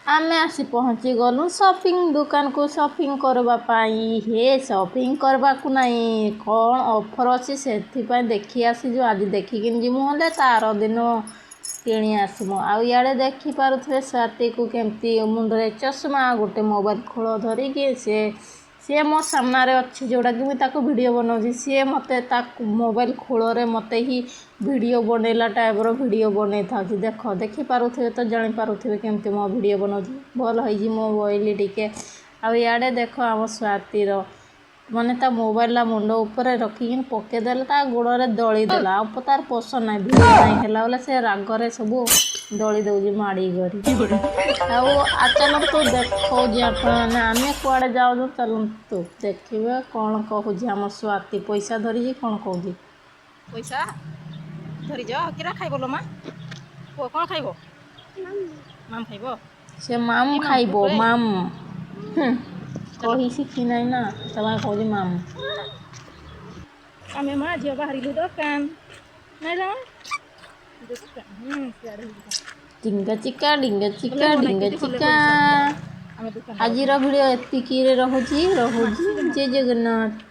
ଆମେ ଆସି ପହଞ୍ଚି ଗଲୁ ସପିଂ ଦୋକାନକୁ ସପିଂ କରିବା ପାଇଁ। ହେ, ସପିଂ କରିବାକୁ ନାଇଁ, କ'ଣ ଅଫର୍ ଅଛି ସେଥିପାଇଁ ଦେଖି ଆସିଛୁ। ଆଜି ଦେଖିକିନି ଯିମୁ ହେଲେ ତା ଆର ଦିନ କିଣି ଆସିମୁ। ଆଉ ଇଆଡ଼େ ଦେଖିପାରୁଥିବେ ସ୍ୱାତିକୁ, କେମିତି ମୁଣ୍ଡରେ ଚଷମା, ଗୋଟେ ମୋବାଇଲ ଖୋଳ ଧରିକି ସିଏ ମୋ ସାମ୍ନାରେ ଅଛି, ଯେଉଁଟାକି ମୁଁ ତାକୁ ଭିଡ଼ିଓ ବନାଉଛି। ସିଏ ମୋତେ ତାକୁ ମୋବାଇଲ ଖୋଳରେ ମୋତେ ହିଁ ଭିଡ଼ିଓ ବନେଇଲା ଟାଇପ୍ର ଭିଡ଼ିଓ ବନେଇଥାଉଛି। ଦେଖ, ଦେଖିପାରୁଥିବେ ତ, ଜାଣିପାରୁଥିବେ କେମିତି ମୋ ଭିଡ଼ିଓ ବନାଉଛି। ଭଲ ହେଇଛି ମୋ ବୋଇଲି ଟିକେ। ଆଉ ଇଆଡ଼େ ଦେଖ, ଆମ ସ୍ୱାତିର ମାନେ ତା ମୋବାଇଲଟା ମୁଣ୍ଡ ଉପରେ ରଖିକିନି ପକେଇଦେଲା, ତା ଗୋଡ଼ରେ ଦଳିଦେଲା। ଆଉ ତାର ପସନ୍ଦ ନାହିଁ, ଭିଡ଼ିଓ ନାହିଁ ହେଲା ବୋଲେ ସେ ରାଗରେ ସବୁ ଦଳି ଦେଉଛି ମାଡ଼ି କରି। ଆଉ ଚାଲନ୍ତୁ, ଦେଖାଉଛି ଆପଣମାନେ ଆମେ କୁଆଡ଼େ ଯାଉଛୁ। ଚାଲନ୍ତୁ ଦେଖିବେ କ'ଣ କହୁଛି ଆମ ସ୍ୱାତି। ପଇସା ଧରିଛି, କ'ଣ କହୁଛି। ପଇସା ଧରିଛ, କିରା ଖାଇବ ଲୋ ମା? କୁହ, କ'ଣ ଖାଇବ? ମାମ୍ ଖାଇବ? ସେ ମାମ୍ କି ମାମ୍? ଖାଇବ। କୁରକୁରେ? ମାମ୍ କହି ଶିଖି ନାହିଁ ନା, ସେଥିପାଇଁ କହୁଛି ମାମ୍। ଆମେ ମା ଝିଅ ବାହାରିଲୁ ଦୋକାନ। ନାଇଁ ଲୋ ଦୋକାନ। ସିଆଡ଼େ ଯିବା। ଡିଙ୍ଗା ଚିକା, ଡିଙ୍ଗା ଚିକା, ଭଲ ଡିଙ୍ଗା ଭଲ ଚିକା। ଆମେ ଦୋକାନ ଆଜିର ଭିଡ଼ିଓ ଏତିକିରେ ରହୁଛି, ରହୁଛି। ଜୟ ଜଗନ୍ନାଥ।